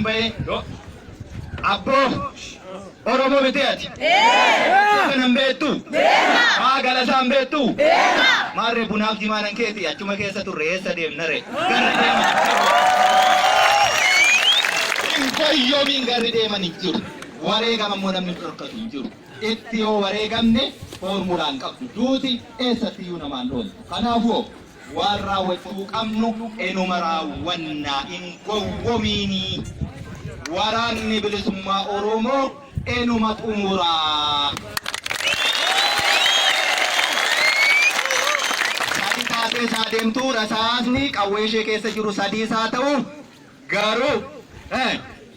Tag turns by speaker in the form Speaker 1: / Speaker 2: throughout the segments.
Speaker 1: ba'ee abboo Oromoo miti ati. Kana hin beektu? Maa galasaa hin beektu? Maarree bunaaf jimaa nan keeti achuma keessa turre eessa deemna ree? Garri deeman hin jiru. Hin goyyoomiin garri deeman hin jiru. Wareegama immoo namni dhorkatu hin jiru. Itti yoo wareegamne foormulaa hin qabdu. Duuti eessattiyyuu namaan dhooltu. Kanaafuu waan raawwachuu qabnu enuma raawwannaa hin gowwomiinii. Waraanni bilisummaa Oromoo enuma xumuraa. Sadi taatee isaa deemtu rasaasni qawwee ishee keessa jiru sadiis haa ta'u garuu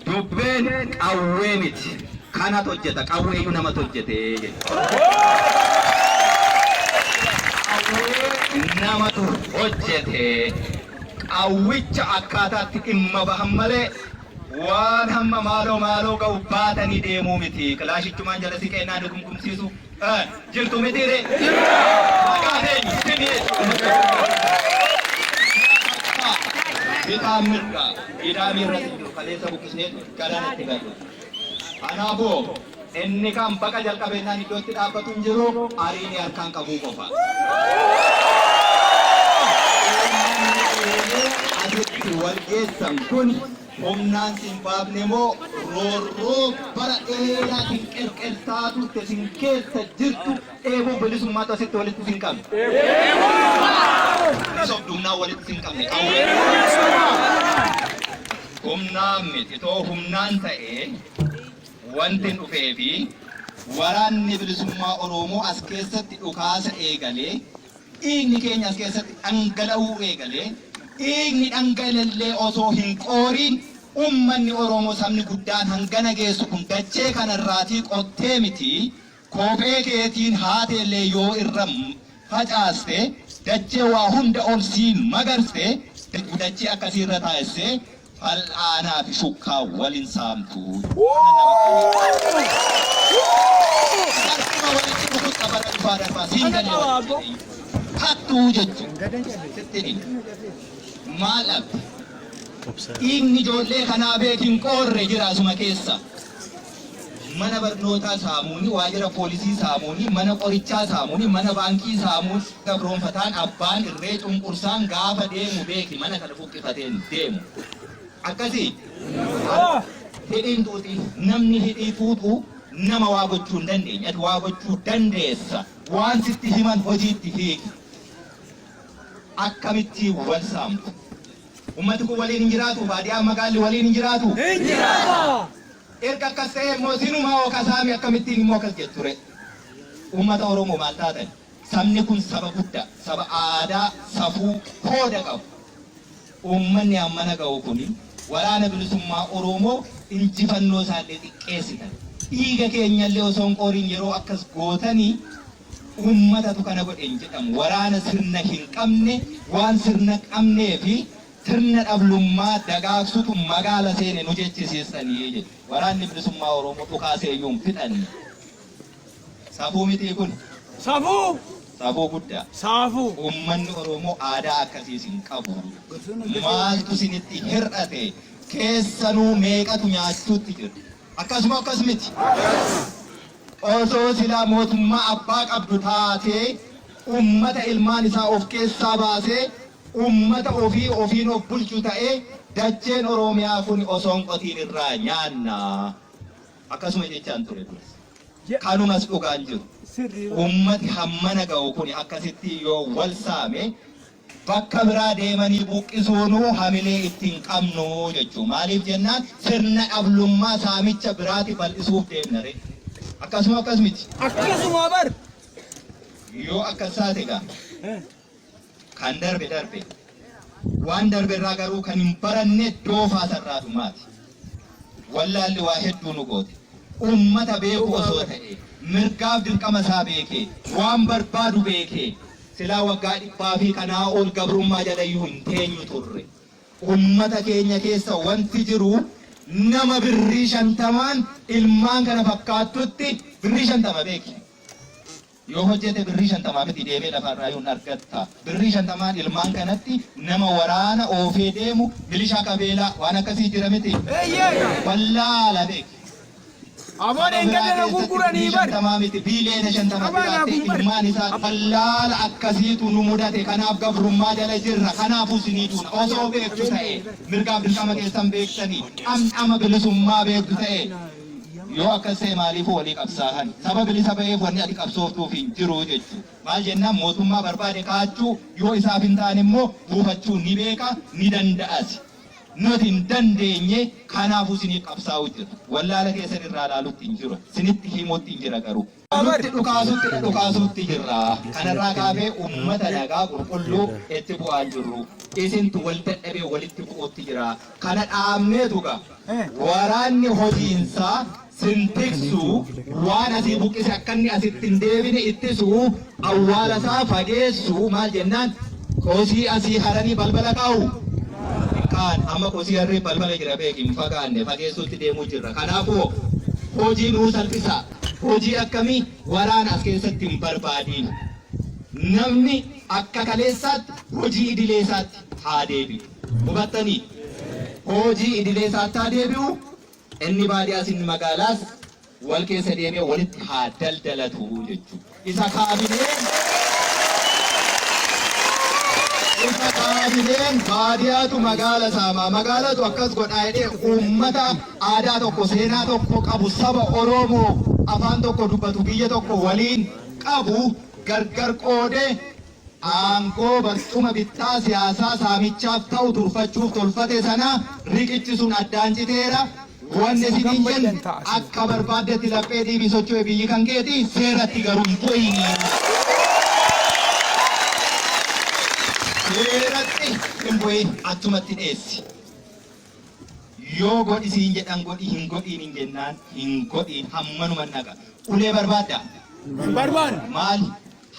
Speaker 1: dubbeen qawwee miti. Kanatu hojjeta qawweeyyuu namatu hojjete jechuudha. Qawwee namatu hojjete. Qawwicha akkaataatti dhimma bahan malee waan hamma maaloo maaloo ga'u baatanii deemuu miti. Kilaashichumaan jala siqeennaa nu gumgumsiisu jirtu miti ree? Maqaa eenyu simii jechuudha. Bitaa mirga gidaamii irratti jiru kaleessa buqqisnee galaanatti galu. Kanaafuu inni kan baqa jalqabeennaan iddootti dhaabbatu hin jiru ariini harkaan qabuu qofa. Asitti wal geessan kun humnaan sin baafne moo roorroo bara dheeraa sin qerqersaa turte sin keessa jirtu dheebuu bilisummaatu asitti walitti sin qabne. Sobdu humnaan walitti sin qabne qawwee. Humnaan miti too humnaan ta'ee wanti dhufee fi waraanni bilisummaa Oromoo as keessatti dhukaasa eegalee dhiigni keenya as keessatti dhangala'uu eegalee dhiigni dhangala'ellee osoo hin qooriin ummanni Oromoo sabni guddaan hangana geessu kun dachee kanarraatii qottee miti kophee keetiin haateellee yoo irra facaaste dachee waa hunda ol siin magarste dachee akkasii irra taa'esse fal'aanaa fi shukkaa walin saamtu. Harkuma walitti rukutta bara dhufaa darbaa siin galee walitti hattuu jechuudha. Sitti himi. Maal dhabde? Dhiigni ijoollee kanaa beekin qoorre jira asuma keessa. Mana barnootaa saamuuni, waajjira poolisii saamuuni, mana qorichaa saamuuni, mana baankii saamuuni, gabroonfataan abbaan irree cunqursaan gaafa deemu beeki mana kana buqqifateen deemu. Akkasii hidhiin tuuxii namni hidhii tuuxuu nama waa gochuu hin dandeenye. Ati waa gochuu dandeessa. Waan sitti himan hojiitti hiiki. Akkamittiin wal saamtu? Ummati kun waliin hin jiraatu? Baadiyaan magaalli waliin hin jiraatu?
Speaker 2: Hin jiraata.
Speaker 1: Erga akkas ta'e immoo sinumaa hoo kasaami akkamittiin immoo akkas jettu ree? Ummata Oromoo maal taatan? Sabni kun saba guddaa, saba aadaa, safuu, kooda qabu. Uummanni hammana ga'u kun waraana bilisummaa Oromoo injifannoo isaallee xiqqeessitan. Dhiiga keenyallee osoo hin qooriin yeroo akkas gootanii uummatatu kana godhe hin jedhamu. Waraana sirna hin qabne waan sirna qabnee fi sirna dhablummaa dagaagsutu magaala seene nu jechisiistanii jedhu. Waraanni bilisummaa Oromoo dhukaasee iyyuu hin fixanne. Safuu mitii kun?
Speaker 2: Safuu!
Speaker 1: Safuu guddaa.
Speaker 2: Saafuu!
Speaker 1: Uummanni Oromoo aadaa akkasiis hin qabu. Maaltu isinitti hir'ate? Keessanuu meeqatu nyaachuutti jira? Akkasuma akkas miti. Osoo silaa mootummaa abbaa qabdu taatee uummata ilmaan isaa of keessaa baasee uummata ofii ofiin of bulchu ta'ee dacheen Oromiyaa kun osoo hin qotiin irraa nyaanna. Akkasuma jechaan ture duras. Kanumas dhugaan jiru. Uummati hammana ga'u kun akkasitti yoo wal saame bakka biraa deemanii buqqisuunuu hamilee ittiin qabnu jechuu. Maaliif jennaan sirna dhablummaa saamicha biraati bal'isuuf deemna ree. Akkasuma akkas miti.
Speaker 2: Akkasuma bar.
Speaker 1: Yoo akkas taate egaa kan darbe darbe. Waan darbe irraa garuu kan hin baranne doofaa sarraa dhumaati. Wallaalli waa hedduu nu goote. Uummata beeku osoo ta'e mirgaaf dirqama isaa beekee waan barbaadu beekee silaa waggaa dhibbaa fi kanaa ol gabrummaa jalayyuu hin teenyu turre. Uummata keenya keessa wanti jiru nama birrii 50n ilmaan kana fakkaattutti birrii 50 beeki. Yoo hojjete birrii 50 miti deemee lafarraa yoon argatta. Birrii 50n ilmaan kanatti nama waraana oofee deemu milishaa qabeelaa waan akkasii jira miti.
Speaker 2: Eeyyee.
Speaker 1: Wallaala beeki.
Speaker 2: Aboon eeggadda na gurguranii bar.
Speaker 1: 50 miti biiliyoona 50
Speaker 2: Qabaa naa
Speaker 1: baattee
Speaker 2: kun bar.
Speaker 1: ilmaan isaa wallaala akkasiitu nu mudate. Kanaaf gabrummaa jala jirra. Kanaafuu sinii duuna. Osoo beektu ta'e mirgaaf dirqama keessan beektanii dhamdhama bilisummaa beektu ta'e yoo akkas ta'e maaliifuu walii qabsaa'an? Saba bilisa ba'eef wanni ati qabsooftuuf hin jiru jechuudha. Maal jennaan mootummaa barbaade kaachuu yoo isaaf hin taane immoo buufachuu ni beeka ni danda'as. Nuti hin dandeenye kanaafuu siniif qabsaa'u jira. Wallaala keessan irraa ilaalutti hin jiru. Sinitti himuutti hin jira garuu. Nutti dhukaasutti dhukaasutti jirra. Kanarraa kaafee uummata nagaa qulqulluu itti bu'aa hin jirru. Isintu wal dadhabee walitti bu'uutti jira. Kana dhaabneetu gaa. Waraanni hojiinsaa sin tiksu waan asii buqqise akka inni asitti hin deebine ittisu awwaala isaa fageessu maal jennaan kosii asii haranii balbala kaa'u. Kaan amma kosii harree balbala jira beeki hin fagaanne fageessuutti deemuu jirra. Kanaafuu hojii nuu salphisa. Hojii akkamii waraana as keessatti hin barbaadiin. Namni akka kaleessaatti hojii idilee isaatti haa deebi'u. Hubattanii? Hojii idilee isaatti haa deebi'u. Inni baadiyyaas inni magaalaas wal keessa deemee walitti haa daldalatu jechuudha. Isa kaabineen baadiyyaatu magaala saamaa magaalatu akkas godhaa jedhee uummata aadaa tokko seenaa tokko qabu saba Oromoo afaan tokko dubbatu biyya tokko waliin qabu gargar qoodee aangoo barcuma bittaa siyaasaa saamichaaf ta'u turfachuuf tolfate sana riqichi sun addaan citeera. Wanni isiniin jennu akka barbaaddetti laphee dhiibii socho'e biyyi kan keeti seeratti garuu hin bu'ini. Seeratti hin bu'in achumatti dheessi. Yoo godhi siin jedhan godhi hin godhiin hin jennaan hin godhiin hammanuma naqa. Ulee barbaadda.
Speaker 2: Hin barbaanne.
Speaker 1: Maal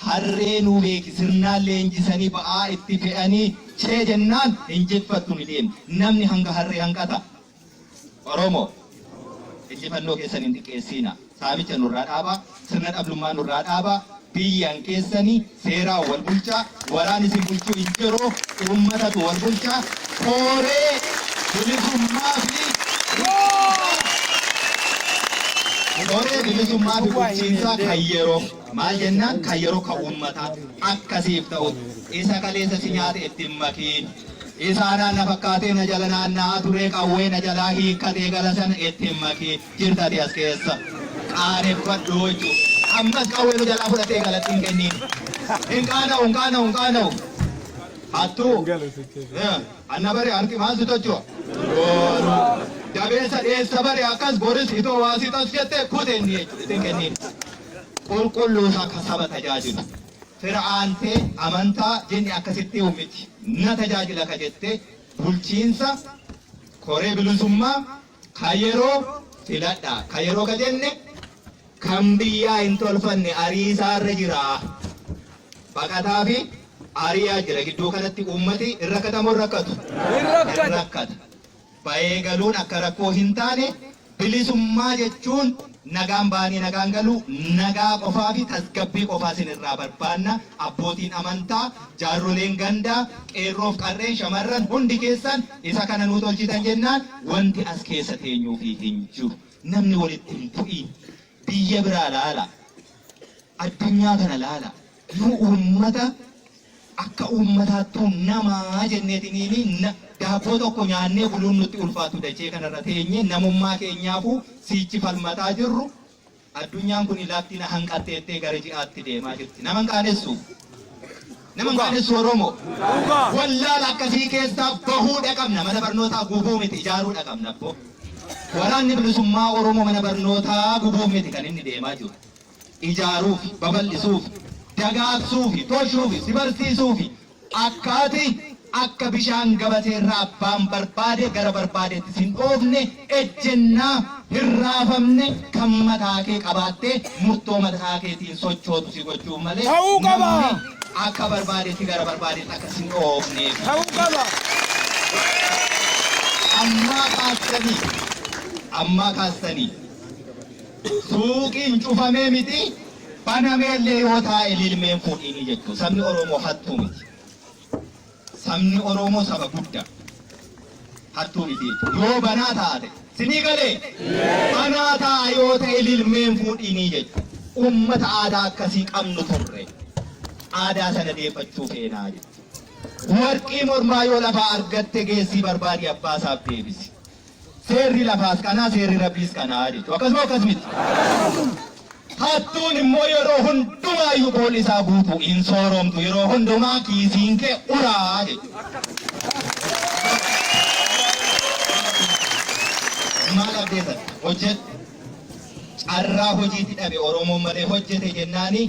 Speaker 1: harree nuu beeki sirnaan leenjisanii ba'aa itti fe'anii chee jennaan hin jiffattu ni deemti. Namni hanga harree hanqata. Oromoo injifannoo keessan hin xiqqeessiina. Saamicha nurraa dhaabaa, sirna dhablummaa nurraa dhaabaa, biyyan keessanii seeraan wal bulchaa, waraan isin bulchuu hin jiru, uummatatu wal bulchaa, kooree bilisummaa fi koree bilisummaa fi bulchiinsaa kan yeroo maal jennaan kan yeroo kan uummataa akkasiif ta'u isa kaleessa si nyaate ittiin makiin. Isaanaan na fakkaatee na jala naanna'aa turee qawwee na jalaa hiikkatee gala sana ittiin makii jirtati as keessa. Qaaneffadhu jechuudha. Ammas qawwee nu jalaa fudhatee galatti hin kenniin. Hin qaana'u, hin qaana'u, hin qaana'u. Hattuu. Anna bare harki maal si tocho'a? Boru. Dabeessa dheessa bare akkas boris itoo waasii tas jette kute inni jechuudha. Ittiin kenniin. Qulqulluu isaa kan saba tajaajilu. Fira aantee amantaa jenni akkasitti miti. Na tajaajila ka jette bulchiinsa koree bilisummaa ka yeroo filadha. Ka yeroo ka jenne kan biyyaa hin tolfanne ariisaarra jira. Baqataa fi ariyaa jira. Gidduu kanatti uummati hin rakkatamoo hin rakkatu?
Speaker 2: Hin rakkata.
Speaker 1: Rakkata. Bahee galuun akka rakkoo hin taane bilisummaa jechuun nagaan baanii nagaan galuu nagaa qofaa fi tasgabbii qofaa isin irraa barbaanna. Abbootiin amantaa, jaarroleen gandaa, qeerroof qarreen shamarran hundi keessan isa kana nuu tolchitan jennaan wanti as keessa teenyuufii hin jiru. Namni walitti hin bu'iin. Biyya biraa laala. Addunyaa kana laala. Nu uummata akka uummataattuu namaa jenneetiniini daabboo tokko nyaannee buluun nutti ulfaatu dachee kanarra teenye namummaa keenyaafuu siichi falmataa jirru. Addunyaan kun lafti na hanqatteettee gara ji'aatti deemaa jirti. Nama hin qaanessu. Nama hin qaanessu Oromoo.
Speaker 2: Dhugaa.
Speaker 1: Wallaala akkasii keessaa bahuudha qabna. Mana barnootaa gubuu miti ijaaruudha qabna abbo. Waraanni bilisummaa Oromoo mana barnootaa gubuu miti kan inni deemaa jiru. Ijaaruuf, babal'isuuf, dagaagsuuf, tolchuuf, si barsiisuuf akkaati akka bishaan gabateerraa abbaan barbaade gara barbaadetti sin dhoofne ejjennaa hin raafamne kan mataa kee qabaattee murtoo mataa keetiin sochootu si gochuuf malee
Speaker 2: Ta'uu qaba.
Speaker 1: Namni akka barbaadetti gara barbaadetti akka sin dhoofneef.
Speaker 2: Ta'uu qaba.
Speaker 1: Ammaa kaastanii, ammaa kaastanii suuqiin cufamee miti. Banameellee yoo taa'e lilmeen fuudhiini jechuudha. Sabni Oromoo hattuu miti. Sabni Oromoo saba guddaa. Hattuu miti jechuudha. Yoo banaa taate sinii galee banaa taa'a yoo ta'e lilmeen fuudhiini jechuudha. Uummata aadaa akkasii qabnu turre. Aadaa sana deeffachuu feenaa jechuudha. Warqii mormaa yoo lafaa argatte geessii barbaadi abbaa isaaf deebisi. Seerri lafaas kanaa seerri rabbiis kanaa jechuudha. Akkasuma akkas miti. Hattuun immoo yeroo hundumaayyuu boolli isaa guutuu hin sooromtu. Yeroo hundumaa kiisiin kee uraa jechuudha. Maal abdeessan? Hojjedhu. Carraa hojiitti dhabe Oromoon malee hojjete jennaani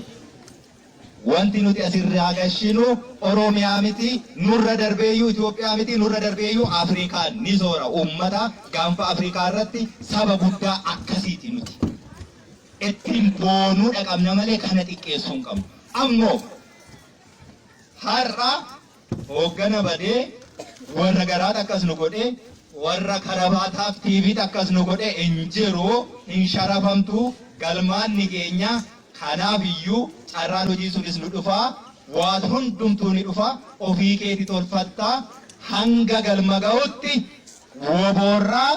Speaker 1: wanti nuti asirraa gashinu Oromiyaa miti, nurra darbeeyyuu Itoophiyaa miti, nurra darbeeyyuu Afrikaan ni soora. Uummata gaanfa Afrikaa irratti saba guddaa akkasiiti nuti. Ittiin boonuu dhaqabna malee kana xiqqeessuu hin qabnu. Ammoo har'a hooggana badee warra garaat akkas nu godhe, warra karabaataaf tiiviit akkas nu godhe hin jiru, hin sharafamtu, galmaan ni geenya. Kanaaf iyyuu carraan hojii sunis nu dhufaa, waan hundumtuu ni dhufa, ofii keeti tolfattaa, hanga galma ga'utti woboorraa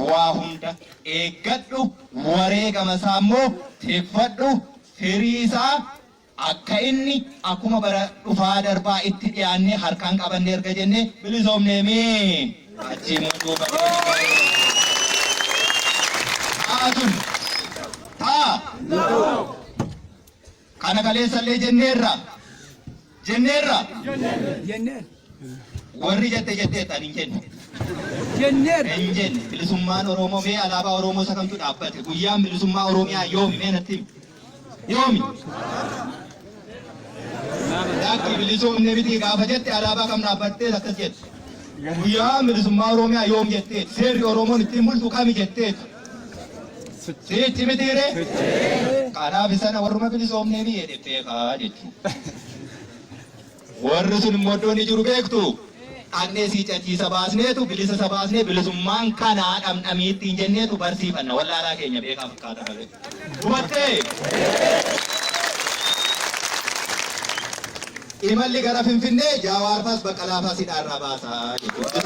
Speaker 1: waa hunda eeggadhu, wareegama isaa immoo tikfadhu, firii isaa akka inni akkuma bara dhufaa darbaa itti dhiyaannee harkaan qabannee erga jennee bilisoomneemii achii immoo duuba ta'a sun ta'a. Kana kaleessallee jenneerra jenneerra.
Speaker 2: Jenneen.
Speaker 1: Warri jette jetteetta ani hin jenne.
Speaker 2: Jenneen.
Speaker 1: Hin jenne. Bilisummaan Oromoo mee alaabaa Oromoo isa kamtu dhaabbate? Guyyaan bilisummaa Oromiyaa yoomi? Mee natti himi. Yoomi? Lakki bilisoomne miti gaafa jette alaabaa kam dhaabbattee akkas jette? Guyyaan bilisummaa Oromiyaa yoom jetteet? Seerri Oromoon ittiin bultu kami jetteet? Sichi mitiire? Kanaaf sana warruma bilisoomnee mi jedhe beekaa jechuudha. Warri sun immoo iddoo inni jiru beektu. Dhaqnee sii cachiisa baasneetu bilisa isa baasnee bilisummaan kanaa dhamdhamii ittiin jenneetu barsiifanna. Wallaalaa keenya beekaa fakkaata malee. Hubattee? Imalli gara Finfinnee Jaawaarfaas Baqqalaafaas hidhaarraa baasaa jechuudha.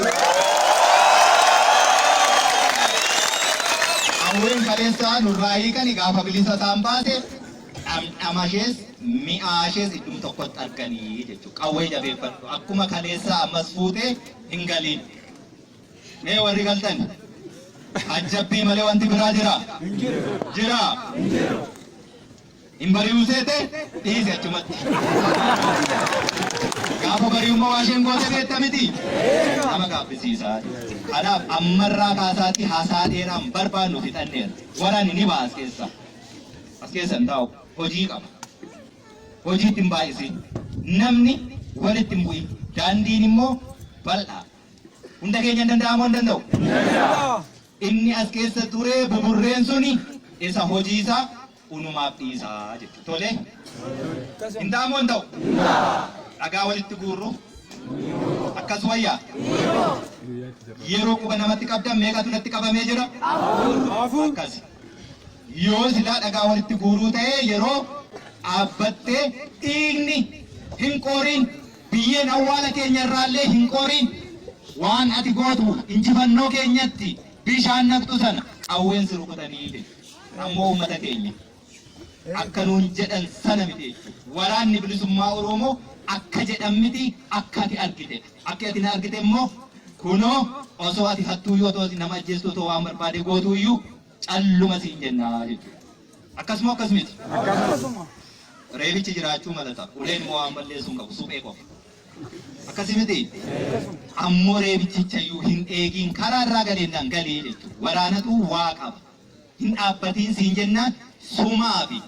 Speaker 1: Qawween kaleessaa nurraa hiikani gaafa bilisa isaan baase dhamdhama ishees mi'aa ishees iddum tokkotti arganii jechuudha. Qawwee jabeeffadhu. Akkuma kaleessaa ammas fuutee hin galiin. Mee warri galtan ajjabbii malee wanti biraa jira? Jira? Hin bari'uu seete dhiisi achumatti. Gaafa bari'ummaa waa isheen goote beekta miti? Nama gaabbisiisa. Kanaaf ammarraa kaasaatti haasaa dheeraan barbaannu fixanneera. Waraanni ni ba'a as keessa. As keessa hin taa'u. Hojii qaba. Hojiitti hin baay'isin. Namni walitti hin bu'in. Daandiin immoo bal'aa. Hunda keenya hin danda'amoo hin danda'u? Inni as keessa turee buburreen suni isa hojii isaa unumaaf dhiisaa jechuudha. Tole? Hin ta'amoo hin ta'u? Dhagaa walitti guurru. Akkas wayyaa? Yeroo quba namatti qabdan meeqatu natti qabamee jira?
Speaker 2: Afur.
Speaker 1: Akkas. Yoo silaa dhagaa walitti guuruu ta'ee yeroo dhaabbattee dhiigni hin qooriin, biyyeen awwaala keenya irraallee hin qooriin, waan ati gootu injifannoo keenyatti bishaan naqxu sana qawween si rukutanii jechuudha. Ammoo uummata keenya akka nuun jedhan sana miti jechuudha. Waraanni bilisummaa Oromoo akka jedhan miti, akka ati argite. Akka ati na argite immoo kunoo osoo ati hattuuyyuu, otoo ati nama ajjeestu, otoo waan barbaade gootuuyyuu calluma siin jennaa jechuudha. Akkasuma akkas miti.
Speaker 2: Akkasuma.
Speaker 1: Reebichi jiraachuu mala ta'a. Uleen immoo waan balleessuu hin qabu, suphee qofa. Akkasi miti. Ammoo reebichichayyuu hin eegiin karaa irraa galeennaan galii jechuudha. Waraanatu waa qaba. Hin dhaabbatiin siin jennaan sumaa fi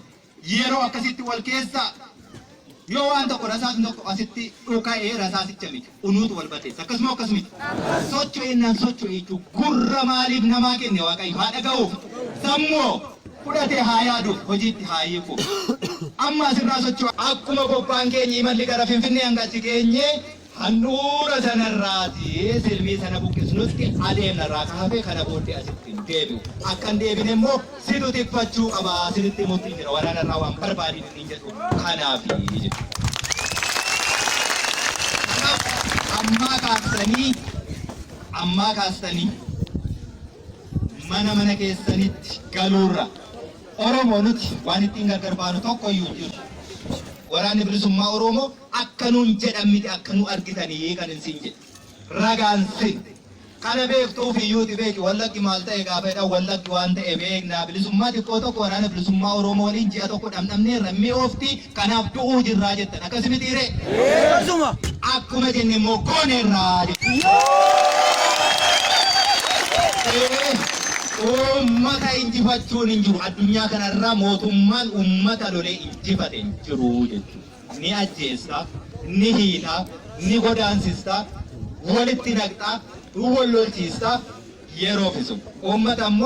Speaker 1: yeroo akkasitti wal keessa yoo waan tokko rasaasni tokko asitti dhuka'ee rasaasicha miti unuutu wal balleessa. Akkasuma akkas miti. Socho'ennaan socho'e jechuun gurra maaliif namaa kenne Waaqayyo haa dhaga'uuf, sammuu fudhatee haa yaaduuf, hojiitti haa hiikuuf. Amma asirraa socho'a. Akkuma bobbaan keenya imalli gara Finfinnee hanga achi geenye handhuura sanarraati silmii sana buqqisuuf. injifachiisnutti adeemna irraa kaafee kana booddee asitti hin deebi'u. Akka hin deebine immoo situ tikfachuu qaba sinitti himutti jira waraana irraa waan barbaadin hin jedhu kanaafi jedhu. Kanaaf ammaa kaastanii mana mana keessanitti galuurra Oromoo nuti waan ittiin gargar baanu tokko iyyuu hin jiru. Waraanni Bilisummaa Oromoo akka nuun jedhan miti akka nu argitanii kan hin siin jedhe. Ragaan sin. Kana beektuuf iyyuuti beeki. Wallaggi maal ta'e gaafa jedhan, Wallaggi waan ta'e beekna. Bilisummaa xiqqoo tokko Waraana Bilisummaa Oromoo waliin ji'a tokko dhamdhamneerra, mi'oofti, kanaaf du'uu jirraa jettan. Akkasi mitiiree?
Speaker 2: Akkasuma.
Speaker 1: Akkuma jenne immoo gooneerraa jedhu. Uummata injifachuun hin jiru. Addunyaa kanarraa mootummaan uummata lolee injifate hin jiru jechuudha. Ni ajjeessa, ni hiita, ni godaansista, walitti naqxa, wal lolchiista yeroo fisu. Uummata immoo